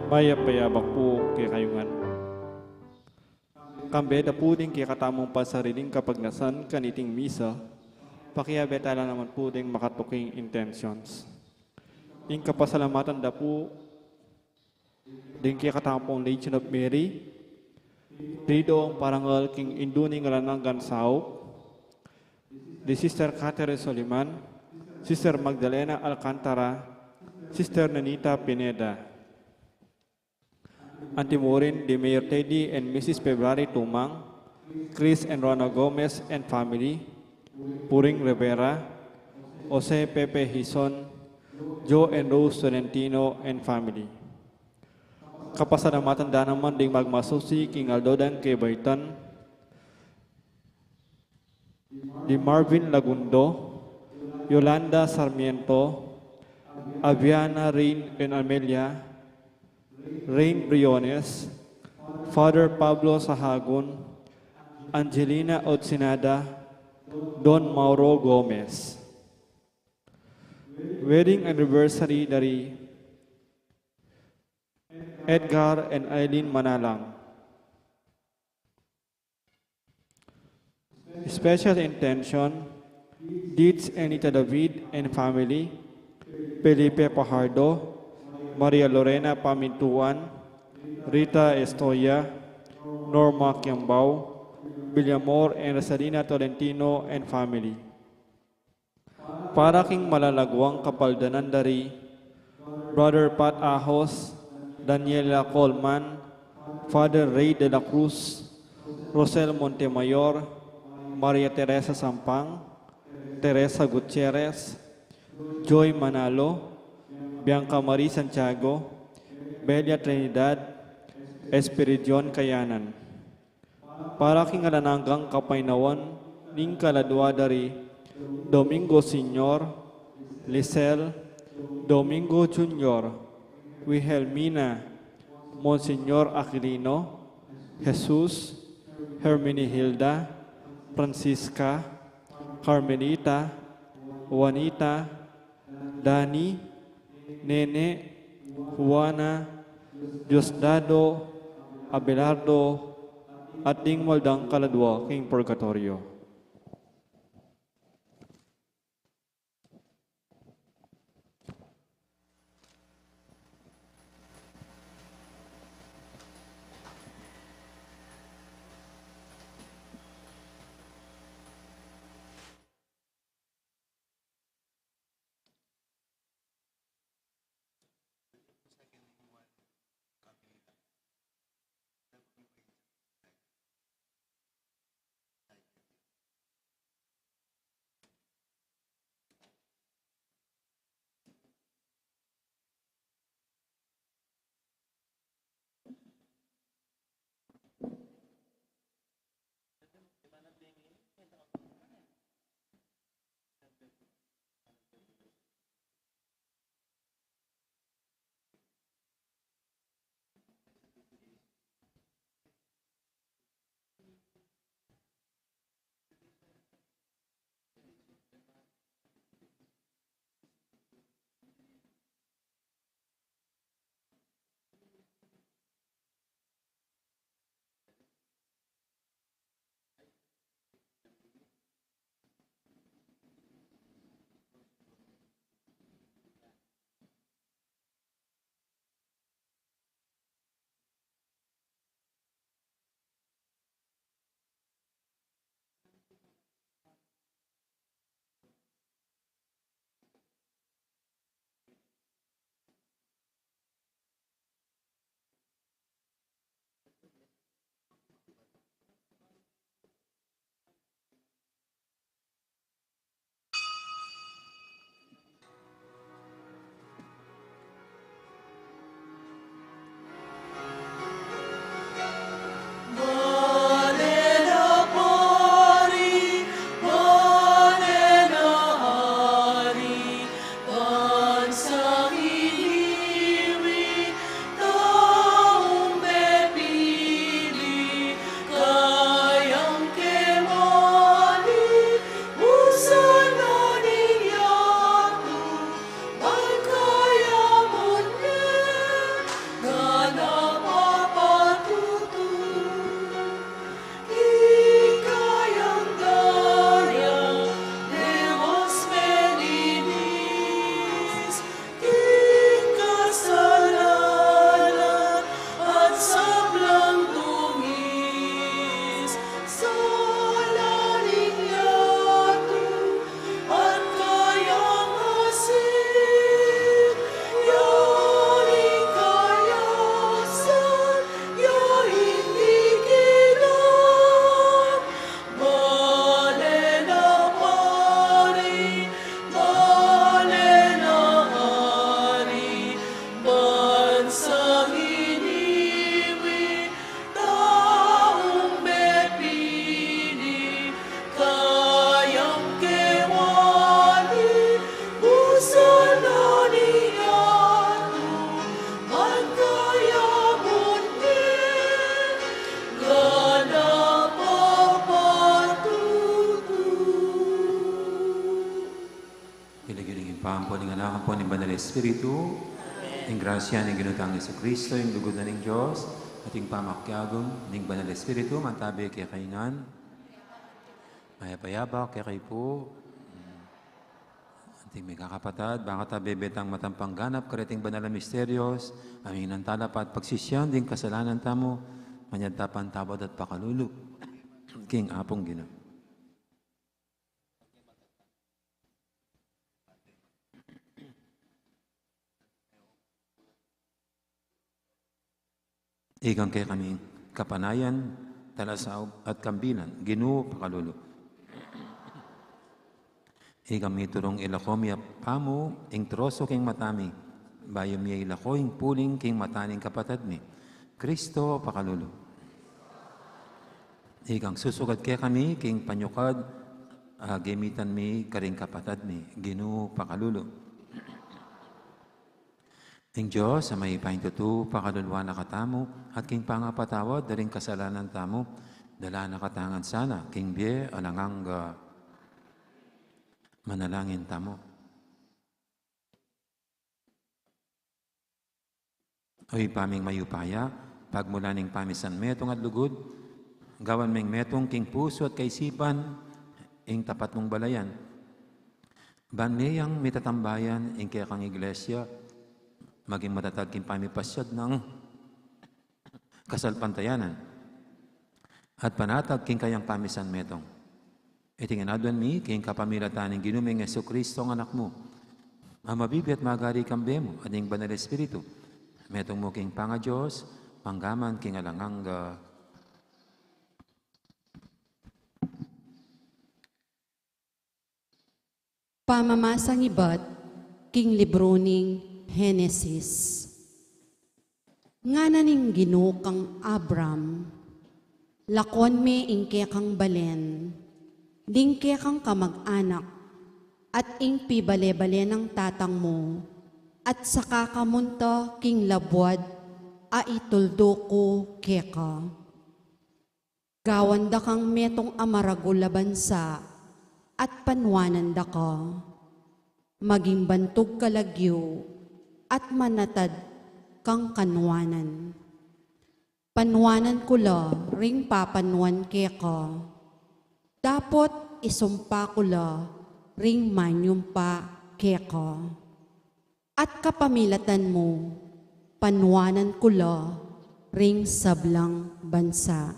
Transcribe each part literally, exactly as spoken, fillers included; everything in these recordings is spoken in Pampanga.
Mayap a yabak pu kekayu ngan. Kambe da pu ding kekatamung pansariling kapagnasan kaniting misa, pakiabe tala naman pu ding makatuking intentions. Ing kapasalamatan da pu ding kekatamung Legion of Mary, didong parangal king Indu ning Alang Anggang Saup, di Sister Catherine Soliman, Sister Magdalena Alcantara, Sister Nenita Pineda. Antimurin di Mayor Teddy and Missus February Tumang, Chris and Rona Gomez and family, Puring Rivera, Jose Pepe Hison, Joe and Rose Tolentino and family. Kapasalamatan da naman ding magmasusi king aldo dang kebaitan, di Marvin Lagundo, Yolanda Sarmiento, Aviana Rain and Amelia, Rain Briones, Father Pablo Sahagun, Angelina Otsinada, Don Mauro Gomez. Wedding anniversary dari Edgar and Eileen Manalang. Special intention, Deeds Enita David and family, Felipe Pajardo, Maria Lorena Pamintuan, Rita Estoya, Norma Kiambao, Villamor and Rosalina Tolentino and family. Para king malalaguang kapaldanan dari Brother Pat Ahos, Daniela Coleman, Father Ray de la Cruz, Rosel Montemayor, Maria Teresa Sampang, Teresa Gutierrez, Joy Manalo, Bianca Marie Santiago, Belia Trinidad, Espiridion Kayanan. Para king alang anggang kapaynawan ning kaladua dari Domingo Senior, Lisel, Domingo Junior, Wilhelmina, Monsignor Aquilino, Jesus, Herminihilda, Francisca, Carmelita, Juanita, Dani, Nene, Juana, Diosdado, Abelardo, at ding mal dang kaladua king purgatoryo. Espiritu, ing grasya ning Ginu tang Jesucristo, ing lugud na ning Dios, at ing pamakiagum ning Banal Espiritu, mantabi kekayu ngan. Mayap a abak kekayu pu. Anting mekakapatad, bang kata bebe tang matampang ganap kareting banal a misterios, a mingan tala pa at pagsisian ding kasalanan tamu, manyad ta pang tawad at pakalulu king Apung Ginu. Ikang kekami kapanayan, talasaup at kambilan, Ginu pakalulu. Ikang miturung ilako mi a pamu ing troso king mata mi, bayu mi ilako ing puling king mata ning kapatad mi, Kristo pakalulu. Ikang susugat kekami king panyukad a gemitan mi karing kapatad mi, Ginu pakalulu. Ing Dios a mayupayang tutu pakaluluan na katamu, at king pangapatawad da ring kasalanan tamu, dala na katamu ngan sana king bie alang angga. Manalangin tamu. O Ibpa ming mayupaya, pagmulan ning pamisan metung at lugud, gawan meng metung king pusu at kaisipan ing tapat mung balayan. Ban meyang mitatambayan ing kekang Iglesia, maging matatag king pamipasyag nang kasalpantayanan at panatag king kayang pamisan metung. Iti ngan aduan mi king kapamilatan ning Ginu ming Jesucristo a Anak mu, a mabibie at magari kambe mu at ning Banal Espiritu, metung mu king pangaDios, manggaman king alang angga. Pamamasang ibat king libru ning Genesis. Ngana ning Ginu kang Abram, lakwan me ing kekang balen, ding kekang kamag-anak, at ing pibale-bale nang tatang mu, at saka ka munta king labuad a ituldu ku keka. Gawan da kang metung a maragul a bansa, at panuanan da ka. Maging bantug ka lagyu, at manatad kang kanuanan. Panuanan ku la ring papanuan keka, dapot isumpa ku la ring manyumpa keka. At kapamilatan mu, panuanan ku la ring sablang bansa.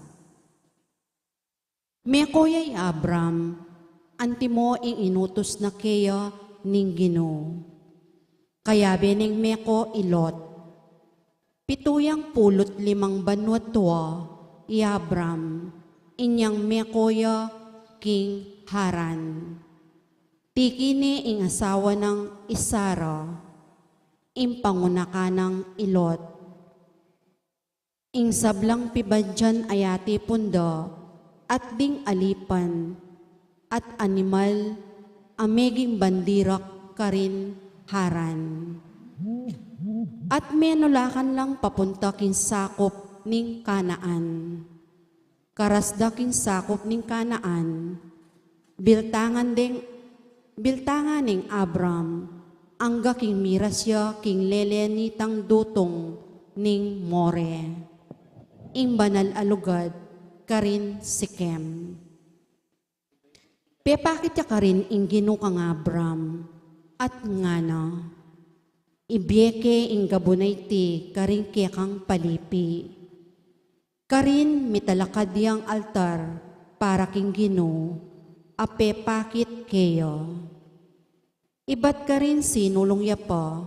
Meko ya i Abram, antimo ing inutus na keya ning Ginu. Kayabe neng meko i Lot. Pitu yang pulu't limang banua tua i Abram, inyang meko ya king Haran. Tiki ne ing asawa nang i Sara, ing pangunakan nang i Lot. Ing sablang pibandian a yatipun da, at ding alipan, at animal, a meging bandirak karin Haran. At menulakan lang papunta king sakup ning Kanaan. Karas da king sakup ning Kanaan, biltangan deng, biltangan neng Abram, angga king miras ya king lele nitang dutung ning More, ing banal a lugad karin Sikem. Pepakit ya karin ing Ginu kang Abram, at ngana, ibie ke ing gabun a iti karing kekang palipi. Karin mitalakad yang altar para king Ginu, a pepakit keya. Ibat karin sinulung ya pa,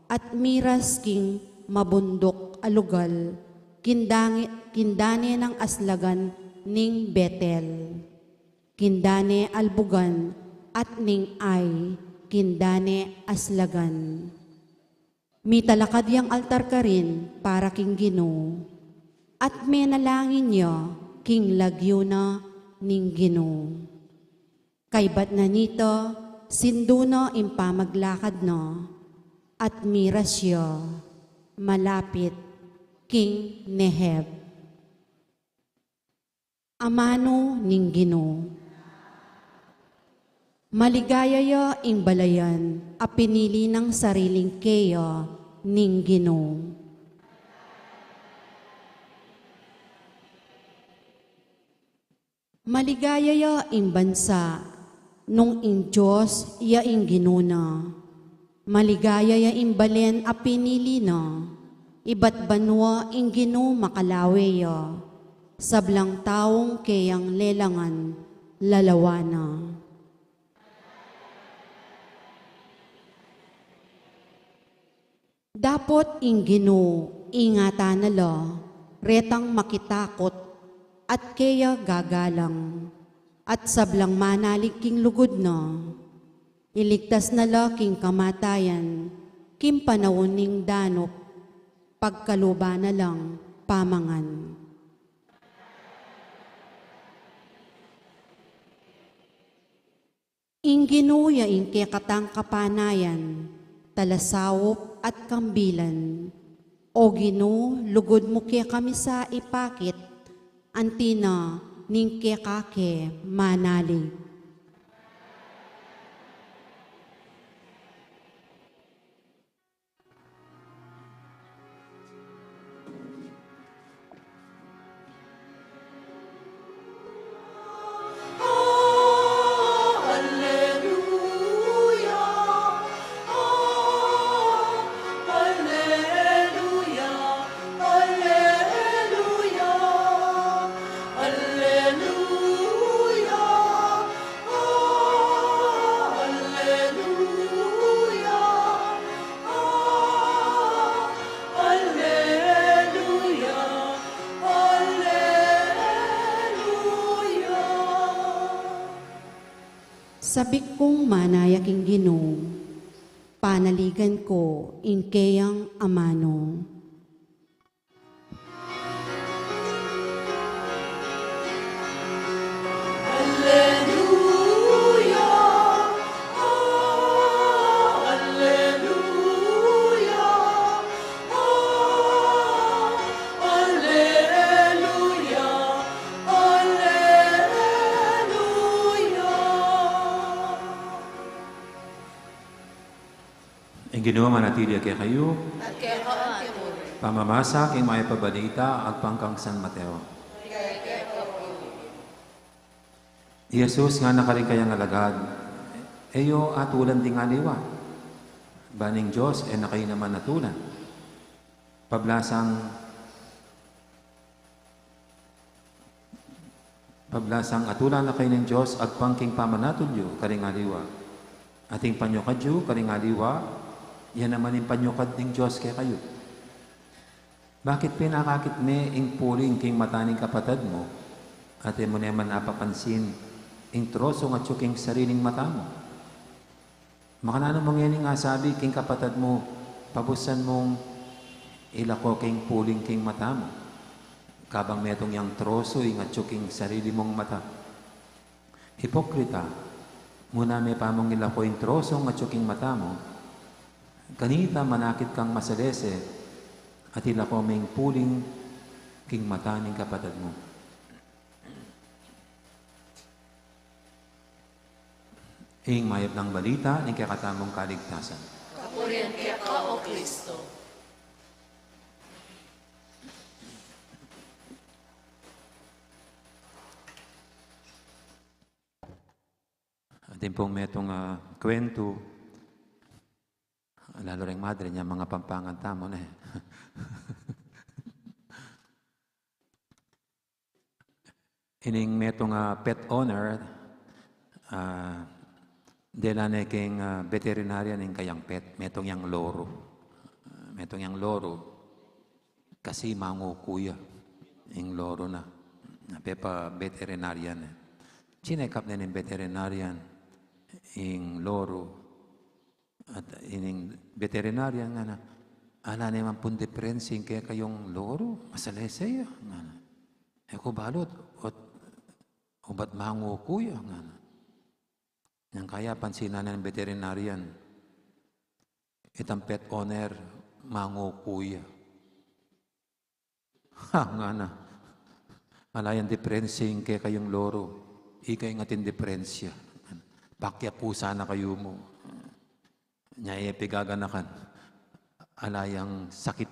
at miras king mabunduk a lugal, king dane, king dane nang aslagan ning Betel, king dane albugan, at ning Ai, king dane aslagan. Mitalakad yang altar karin para king Ginu, at menalangin ya king lagyu na ning Ginu. Kaybat na nita, sindu na ing pamaglakad na, at miras ya malapit king Negev. Amanu ning Ginu. Maligaya ya ing balayan a pinili nang sariling keya ning Ginu. Maligaya ya ing bansa nung ing Dios ya ing Ginu na. Maligaya ya ing balen a pinili na. Ibat banua ing Ginu makalawe ya. Sablang taung keyang lelangan lalawa na. Dapot ing Ginu ingatan na la retang makitakut at keya gagalang, at sablang manalig king lugud na. Iligtas na la king kamatayan king panaun ning danup, pagkaluban na lang pamangan. Ing Ginu ya ing kekatang kapanayan, talasaup at kambilan. O Ginu, lugud mu kekami sa ipakit, anti na ning keka ke manalig. Sabik kung manaya king Ginu, panaligan ku ing keyang amanu. Ing Ginu manatili ya kekayu. At keka mu rin. Pamamasa king mayap a balita agpang kang San Mateo. I Jesus ngana karing kayang alagad, "E yu atulan ding aliwa, ban ing Dios e na kayu naman atulan." Pablasang, pablasang atulan na kayu ning Dios agpang king pamanatul yu karing aliwa. At ing panyukad yu karing aliwa, ya naman ing panyukad ning Dios kekayu. Bakit pinakakit me ing puling king mata ning kapatad mu, at e mu ne man apapansin ing trosung atyu king sariling mata mu? Makananu mu ngening asabi king kapatad mu, "Pabusan mung ilako king puling king mata mu," kabang metung yang trosu ing atyu king sarili mung mata? Hipokrita, muna me pa mung ilako ing trosung atyu king mata mu, kanita manakit kang masalese, at ilako me ing puling king mata ning kapatad mu. Ing mayap nang balita ning kekatamung kaligtasan. Kapurian keka, O Kristo. Atin pung metung a kwentu, lalu reng madre nia, mangapampangan tamu ne. Ining metung a pet owner, ah, dela ne king, ah, veterinarian ing kayang pet, metung yang loru. Ah, metung yang loru. Kasi manguku ya ing loru na. Pepa veterinarian, e. Chinekap ne ning veterinarian ing loru. At ining veterinarian ngana, "Ala ne man pung diperensya ing kekayung loru, masalese ya," ngana. "E ku balu ot, ot, obat manguku ya," ngana. Nung kaya pansinan ning veterinarian, itang pet owner, manguku ya. "Ha," ngana. "Ala yang diperensya ing kekayung loru, ika ing atin diperensya." Pakiapusan na kayu mu. Nya e pigaganakan. Ala yang sakit,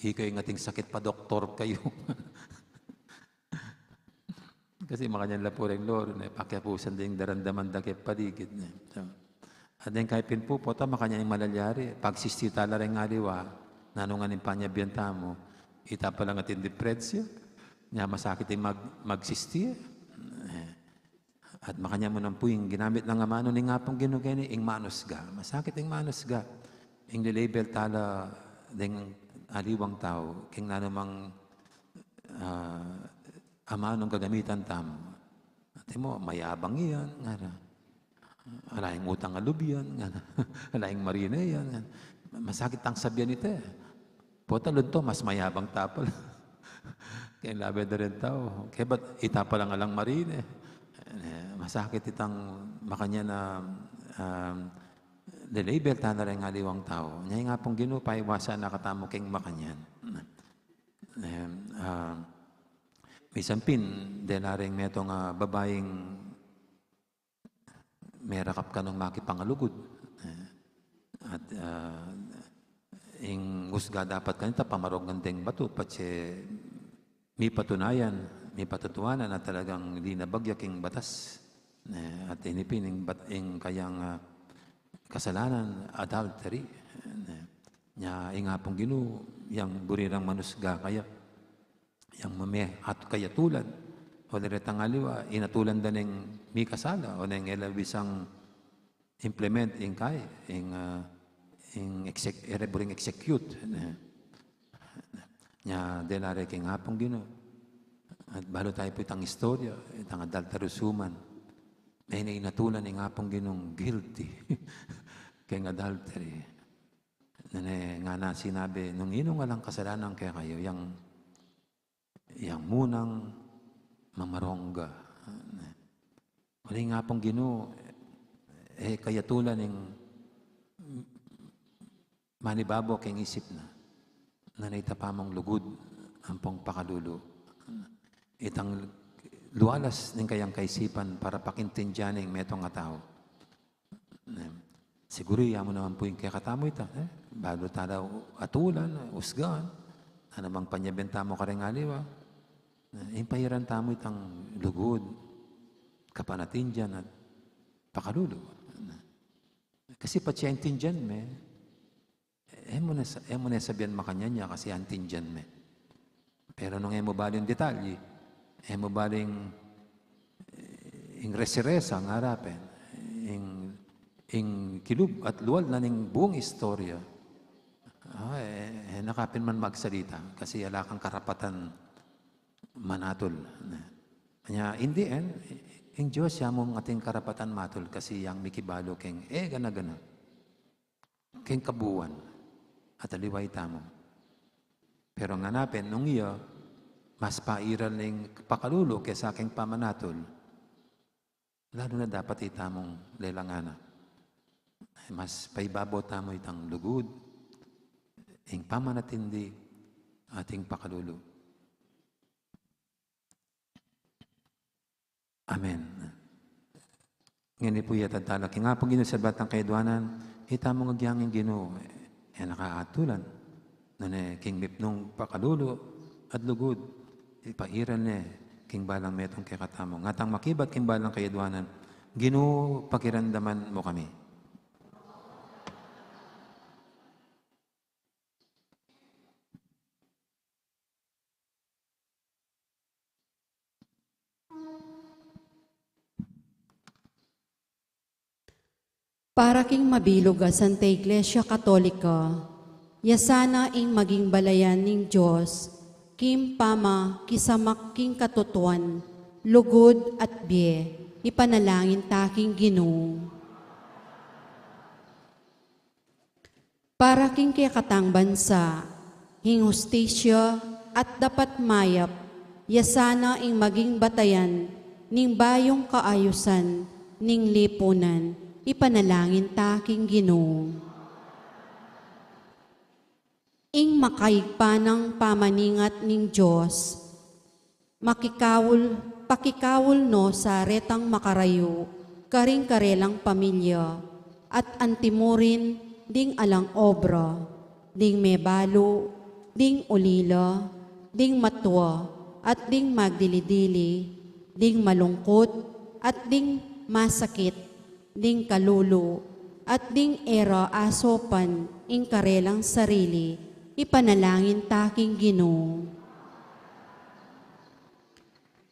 ikayu ing atin sakit, padoktor kayu. Kasi makanyan la pu reng lolo, ne, pakiapusan ding daramdaman da keng paligid, ne. So, at deng kaybat pin pu, pota makanyan ing malalyari, pagsisti tala reng aliwa, nanu ngan ing panyabyan tamu, ita pa lang atin diperensia, nya masakit ing mag-, magsisti, eh. At makanyan mu naman pu ing ginamit nang amanu ning Apung Ginu keni, ing manusga. Masakit ing manusga. Ing le-label tala deng aliwang tau, keng nanumang, ah, amanung gagamitan tamu. Antimo, mayabang yan, ngana. Ala yang utang a lub yan, ngana. Ala yang marine yan, ngana. Masakit tang sabian ita, eh. Pota lunto, mas mayabang ta pala. Keng labe da reng tau. Kaybat ita pa lang alang marine. Eh, masakit itang makanyan a, um, le-label tala reng aliwang tau. Nya ing Apung Ginu, paiwasan na katamu keng makanyan. Eh, ah, misan pin, dela reng metung a babaing merakap kanung makipangalugud. Eh, at, ah, ing usga dapat kanita, pamarog ngan deng batu, patse mipatunayan, mipatutuanan na talagang linabag ya king batas. Eh, at ini pin ing bat-, ing kayang, ah, kasalanan, adultery. Eh, nya ing Apung Ginu, yang buri rang manusga kaya. Yang mame at kayatulan, o retang aliwa, inatulan da neng mikasala, o neng e la bisang implement ing kai, ing, ah, ing exec-, e re buring execute. Nya, dela re keng Apung Ginu. At balu tamu pu itang istorya, itang adulterous woman. E ne inatulan ing Apung Ginung guilty keng adultery. Nune ngana sinabi, nung inung alang kasalanan kekayu, yang yang munang mamarongga. Uling Apung Ginu, e kayatulan ing manibabo keng isip na. Nune ita pa mung lugud ampong pakalulu. Itang lualas ning kayang kaisipan para pakintindian ing metung a tau. Siguru ya mu naman pu ing kekatamu ita, eh? Balu tala atulan, usgan, nanu mang panyabyan tamu kareng aliwa. Eh, ing pairan tamu itang lugud, kapanatindian at pakalulu. Kasi patse aintindian me, e mu ne sa-, e mu ne sabian makanyan ya kasi aintindian me. Pero nung e mu balu ing detalye, e mu balu ing, ing rese-resa, ngara pin, ing, ing kilub at lual na ning buung istorya, ah, e, e na ka pin man magsalita kasi ala kang karapatan manatul. Nya, in the end, ing Dios ya mu ing atin karapatan matul kasi yang mikibalu keng e gana-gana keng kabuuan at aliwa itamu. Pero ngana pin, nung iya, mas pairal ne ing pakalulu kesa keng pamanatul, lalu na dapat itamung lelangan na. Mas paibabo tamu itang lugud, ing pamanatindi, at ing pakalulu. Amen. Ngeni pu ya, tatala king Apung Ginu, sablang kayadwanan, itamu ngan ing Ginu, e na ka atulan, nune king mipnung pakalulu at lugud, ipairal ne king balang metung kekatamu. Ngatang makibat king balang kayadwanan, Ginu, pakiramdaman mu kami. Para king mabilug a Santa Iglesia Katolika, ya sana ing maging balayan ning Dios, king pamakisamak king katutuan, lugud at bie, ipanalangin ta king Ginu. Para king kekatang bansa, ing hustisya at dapat mayap, ya sana ing maging batayan ning bayung kaayusan ning lipunan, ipanalangin ta king Ginu. Ing makaigpan a pamaningat ning Dios, makikaul, pakikaul no sa retang makarayu, karing karelang pamilya, at antimurin ding alang obra, ding mebalu, ding ulila, ding matua, at ding magdili-dili, ding malungkut, at ding masakit, ding kalulu, at ding e ra asopan ing karelang sarili, ipanalangin ta king Ginu.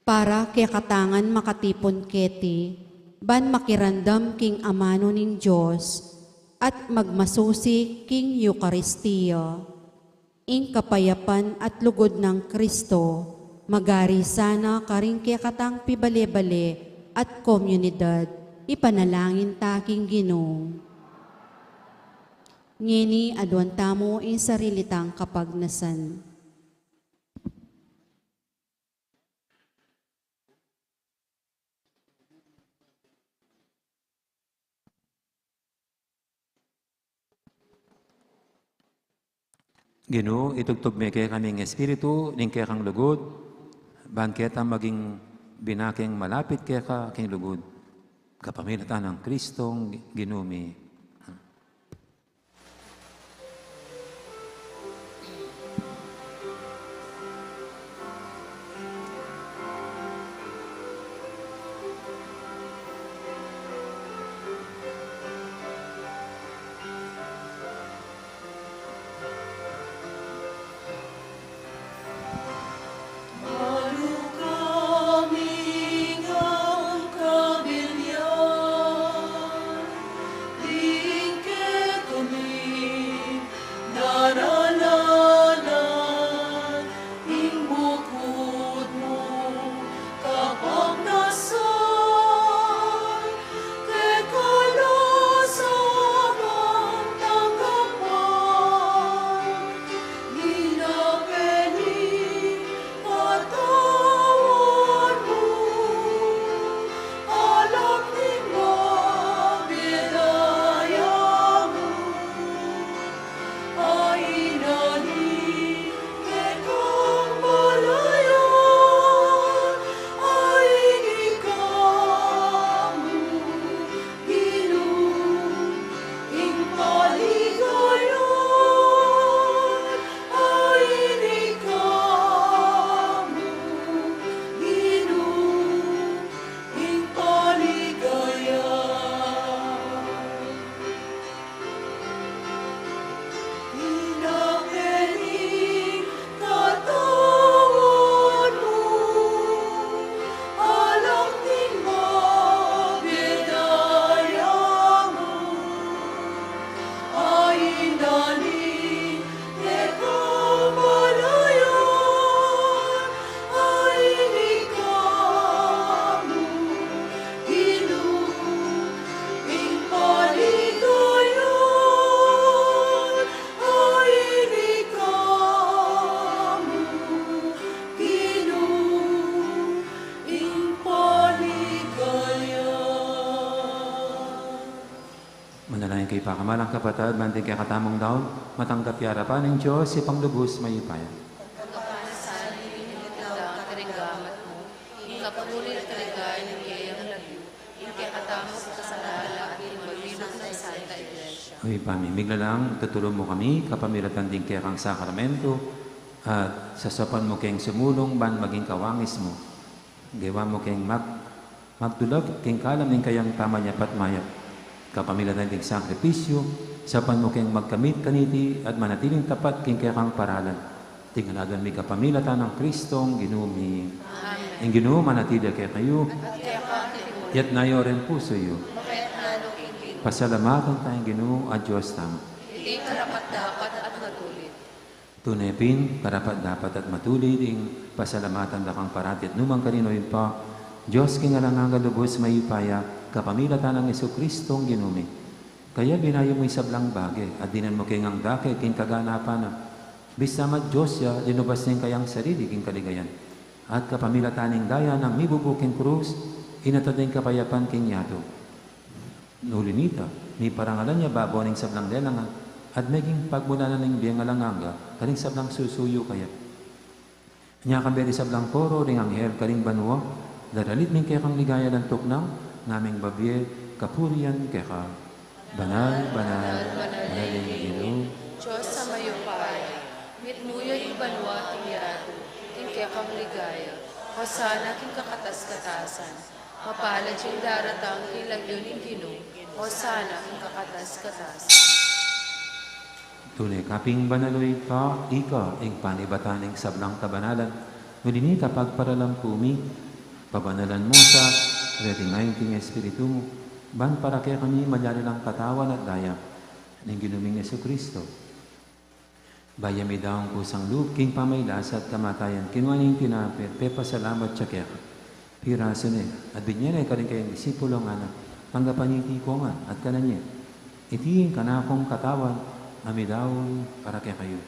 Para kekatang makatipun keti, ban makiramdam king amanu ning Dios, at magmasusi king Eukaristia, ing kapayapan at lugud nang Kristo, magari sana karing kekatang pibale-bale at komunidad, ipanalangin ta king Ginu. Ngeni aduan tamu ing sarili tang kapagnasan. Ginu, itubtub me kekami ing Espiritu ning kekang lugud, ban keta maging binakeng malapit keka king lugud. Kapamilatan nang Kristong Ginu mi. Manalangin kayu, pakamalan kung kapatad, ban ding kekatamung daun matanggap ya king arapan ning Dios, Ibpang lubus mayupaya. Ing kapatulid at kaligaya ning keyang lagyu, ing kekatamung kasalanan at ing maminang na Santa Iglesia. O Ibpa mi, miglalang, tutulung mu kami kapamilatan ding kekang sakramento, at sasaupan mu keng sumulung ban maging kawangis mu. Gewa mu keng mag-, magdulag king kalam ning kayang taman yapat mayap. Kapamilatan ding sakripisyu, saupan mu keng magkamit kaniti at manatiling tapat king kekang paralan. Iti ngan aduan mi kapamilatan nang Kristong Ginu mi. Amen. Ing Ginu manatili ya kekayu. At keka mu rin. Itas yu ring pusu yu. Pasalamatan taya ing Ginu a Dios tamu. Iti karapat-dapat at matulid. Tune pin, karapat-dapat at matulid ing pasalamatan da kang parati at nu man karin, o Ibpa, Dios king alang angga, lubus mayupaya, kapamilatan nang Jesucristong Ginu mi. Kaya binayu mu ing sablang bage, at dinan mu keng angga ke king kaganapan na. Bisa man Dios ya, linubas ne ing kayang sarili king kaligayan. At kapamilatan ning daya nang mibubu king krus, inatad ne ing kapayapan king yatu. Uli nita, miparangalan ya babo ning sablang lelangan, at meging pagmulanan ning bie alang angga karing sablang susuyu kaya. Nya kambe ding sablang koro ding anghel karing banua, daralit ning kekang ligaya alang tuknang, Ngaming babie kapurian keka. Banal, banal, banal ing Ginu, Dios a mayupaya. Mitmu ya ing banua at ing yatu king kekang ligaya. Hosana king kakatas-katasan. Mapalad ya ing daratang king lagyu ning Ginu. Hosana king kakatas-katasan. Tune ka pin banal, o Ibpa, ika ing panibatan ning sablang kabanalan. Uli na nita, pagparalan ku mi, pabanalan mu sa reting ain king Espiritu mu, ban para kekami malyari lang katawan at daya ning Ginu ming Jesucristo. Bayu ya midaun kusang lub king pamagkasakit at kamatayan, kinua ne ing tinape, pepasalamat ya keka, pirasu ne, at binie ne karing kayang disipulo, ngana: Tanggapan ye iti kongan at kanan ye. Iti ing kanakung katawan a midaun para kekayu.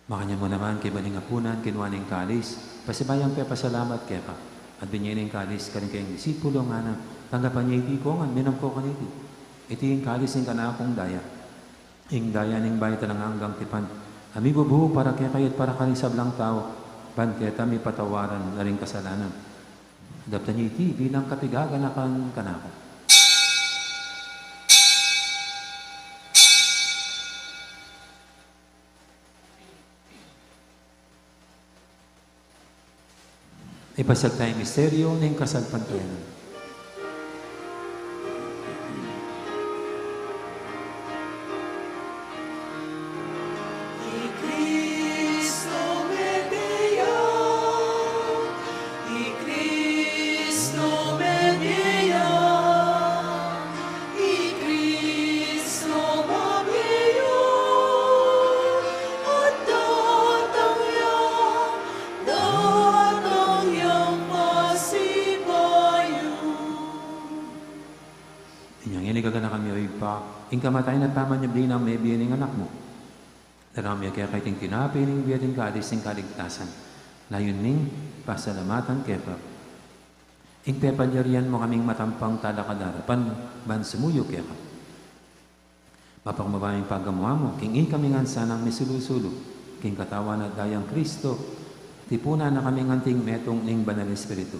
Makanyan mu naman, kaybat ning apunan, kinua ne ing kalis, pasibayu yang pepasalamat keka, at binie ne ing kalis karing kayang disipulo, ngana: Tanggapan ye iti kongan, minum ko kaniti. Iti ing kalis ning kanakung daya, ing daya ning bayu at alang anggang tipan, a mibubu para kekayu at para karing sablang tau, ban keta mipatawaran la ring kasalanan. Daptan ye iti bilang kapaganakan kanaku. Ipasiag taya ing misteryu ning kasalpantayanan. I Kristo mete ya, i Kristo mete ya, i Kristo mete ya, at datang ya, datang yang pasibayu. Inyang ini gaganakan mi, o Ibpa, ing kamatayan at pamanyubli nang mebie ning Anak mu. Daraun mi keka iting tinape ning bie at ing kalis ning kaligtasan. Layun ming pasalamatan keka ing pepalyarian mu kaming matampang talakad king arapan mu, ban sumuyu keka. Mapakumbaba ming pagamu-amu king ikami ngan sanang misulu-sulu king katawan at dayang Kristo, tipunan na kaming anting metung ning Banal Espiritu.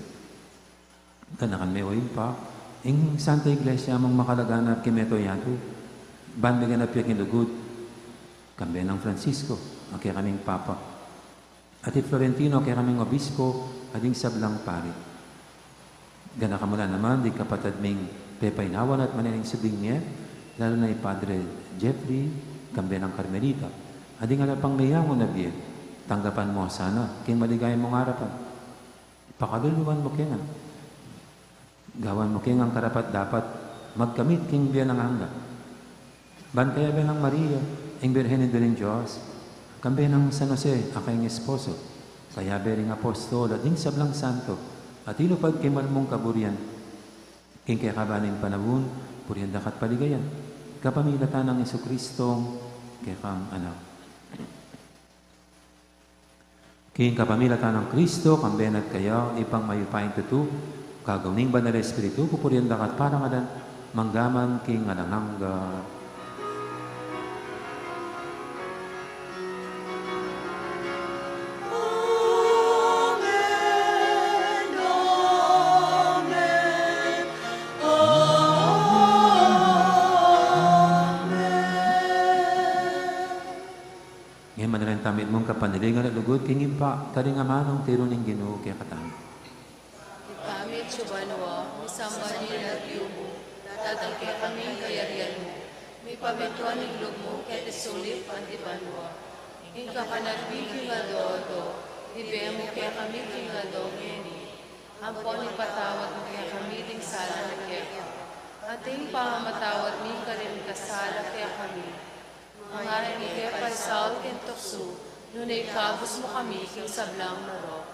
Ganakan me, o Ibpa, ing Santa Iglesia mung makalaganap king mabilug a yatu, ban miganap ya king lugud, kambe nang Francisco a kekaming Papa, at i Florentino a kekaming Obispo, at ding sablang pari. Ganakan mu la naman ding kapatad ming pepainawa na at maneneng subling mie, lalu na i Padre Jeffrey, kambe nang Carmelita, at ding ala pang meyangu na bie, tanggapan mu la sana king maligaya mung arapan. Pakaluluan mu ke ngan. Gawan mu ke ngan karapat-dapat magkamit king bie alang angga. Ban kayabe nang Maria, ing Birhen Indu ning Dios, kambe nang San Jose a kayang esposo, kayabe ring apostol, at ding sablang santo a tinupad king mal mung kaburian, king kekaban ning panaun, purian da ka at paligayan, kapamilatan nang Jesucristo, kekang Anak. King kapamilatan nang Kristo, kambe na at kaya, Ibpang mayupayang tutu, kagum ning Banal a Espiritu, pupurian da ka at parangalan, mangga man king alang angga. Amen, amen, amen. Ngeni manalangin tamu mitmung kapanaligan at lugud king Ibpa, karing amanung tiru ning Ginu kekatamu. Ibpa mi atsu ka banua, misamban ya ing lagyu mu, datang kekami ing kayarian mu, mipamintuan ing lub mu keti sulip anti banua. Ing kakanan mi king aldo-aldo, ibie mu kekami king aldo ngeni. Ampon ipatawad mu kekami ding sala mi keka, anti ing pamamatawad mi karing mikasala kekami. Manga e mu ke paisaul king tuksu, nune ikabus mu kami king sablang marok.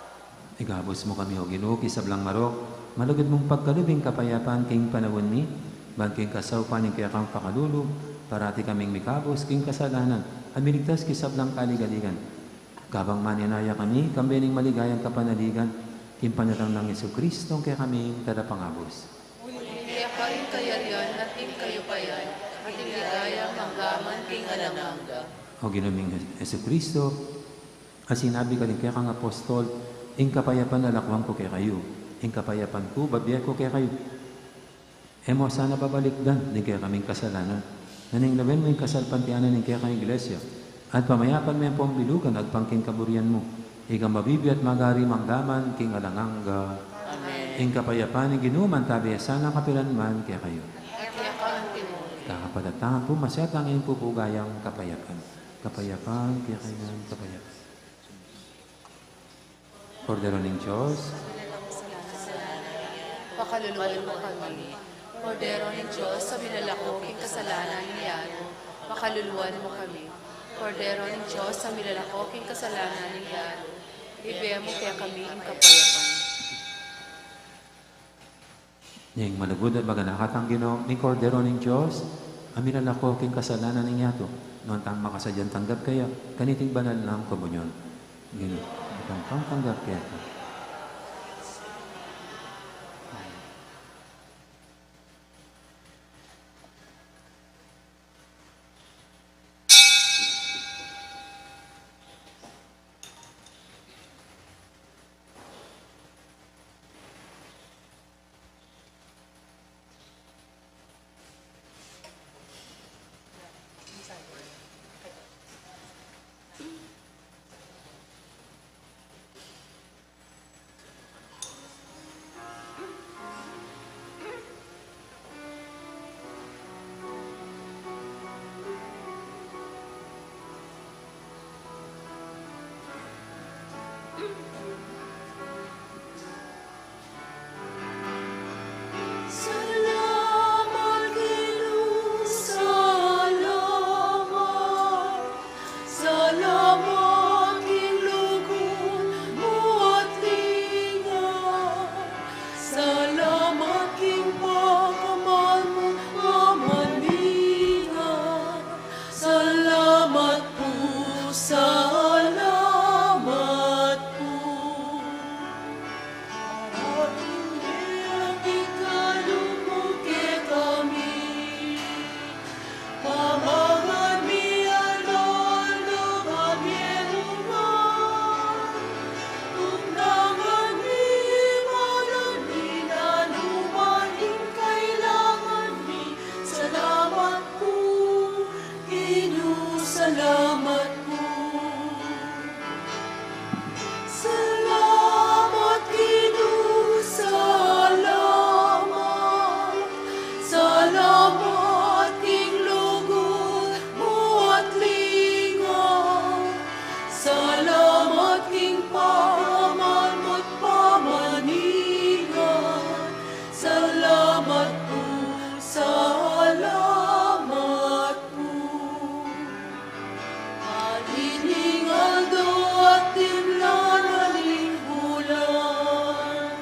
Ikabus mu kami, O Ginu, king sablang marok, malugud mung pagkalub ing kapayapan king panaun mi, ban king kasaupan ning kekang pakalulu, parati kaming mikabus king kasalanan, at miligtas king sablang kaligaligan. Kabang manenaya kami, kambe ning maligayang kapanaligan, king panyatang nang Jesucristo, kekaming Talapangabus. Uling keka ing kayarian at ing kayupayan, Ating ligaya mangga man king alang angga. O Ginu ming Jes-, Jesucristo, a sinabi ka ring kekang apostol, "Ing kapayapan lalakwan ku kekayu, ing kapayapan ku babie ku kekayu." E mu sana babalikdan ding kekaming kasalanan, nune lawen mu ing kasalpantayanan ning kekang Iglesia, at pamayapan me pung bilugan agpang king kaburian mu, ikang mabibie at magari mangga man king alang angga. Amen. Ing kapayapan ning Ginu mantabi ya sana kapilan man kekayu. At keka mu rin. Kakapatad, tamu pu, masyatang ing pupugayang kapayapan. Kapayapan, kekayu ngan, kapayapan. Kordero ning Dios. Pakaluluan mu kami. Kordero ning Dios, a milalako king kasalanan ning yatu, pakaluluan mu kami. Kordero ning Dios, a milalako king kasalanan ning yatu, ibie mu kekami ing kapayapan. Ning malugud at maganaka tang Ginu, ning Kordero ning Dios, a milalako king kasalanan ning yatu, nuan tang makasadyang tanggap kaya kaniting banal nang komunyon. Ginu, itang pangtanggap kaya. Salamat, Ginu, salamat. Salamat king lugud mu at linga. Salamat king pakamal mu a maninga. Salamat pu, salamat pu. Atin mi at ikalub mu kekami. Pamangan mi aldo-aldo, pamienungan. Tundangan mi man ing nanu man ing kailangan mi. Salamat pu, Ginu, salamat pu. Salamat, Ginu, salamat. Salamat king lugud mu at linga. Salamat king pakamal mu at pamaninga. Salamat pu, salamat pu. Atin ing aldo at timlanan ning bulan,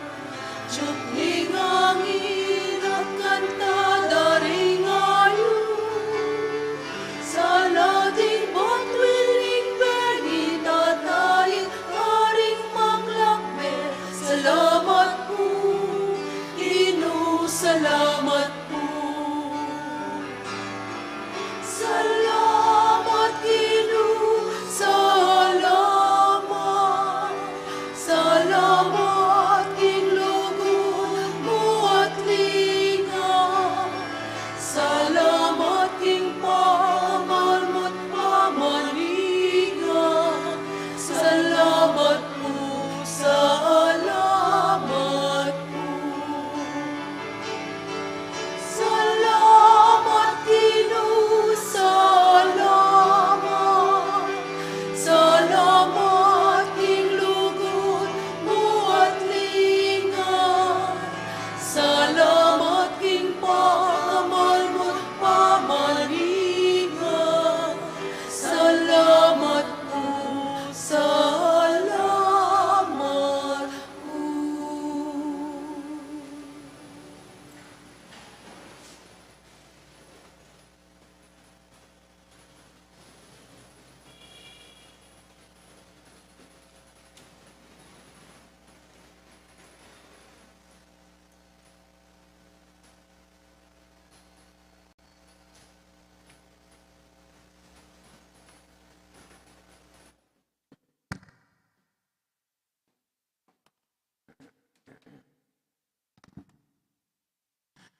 tiup ning angin at kanta da ring ayus. Sala ding batuan ning bengi, tataing karing maglakbe. Salamat pu, Ginu, salamat pu. Salamat, Ginu, salamat. Salamat king lugud mu at linga. Salamat king pakamal mu at pamaninga. Salamat pu, salamat pu.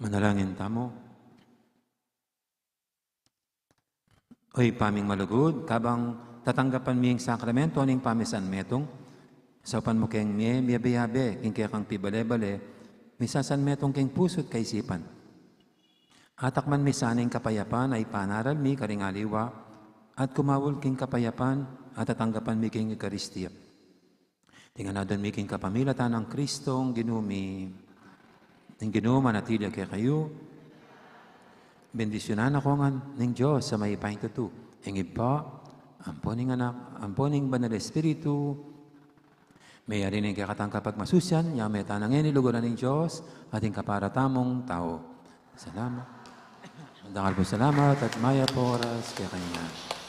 Manalangin tamu. O Ibpa ming malugud, kabang tatanggapan mi ing sakramento ning pamisan metung, saupan mu keng mie miyabe-yabe king kekang pibale-bale, misasan metung king pusu't kaisipan. Atakman mi sana ing kapayapan a ipanaral mi karing aliwa, at kumaul king kapayapan a tatanggapan mi king Eukaristia. Tingan na dun mi king kapamilatan nang Kristong Ginu mi. Ing Ginu manatili ya kekayu. Bendisyunan na kayu ngan ning Dios a mayupayang tutu, ing Ibpa, ampo ning Anak, ampo ning Banal Espiritu. Meyari ne ing kekatang kapagmasusian, yabe tana ngeni king lugud ning Dios, at ing kapara tamung tau. Salamat. Dakal pung salamat at mayap a oras kekayu ngan.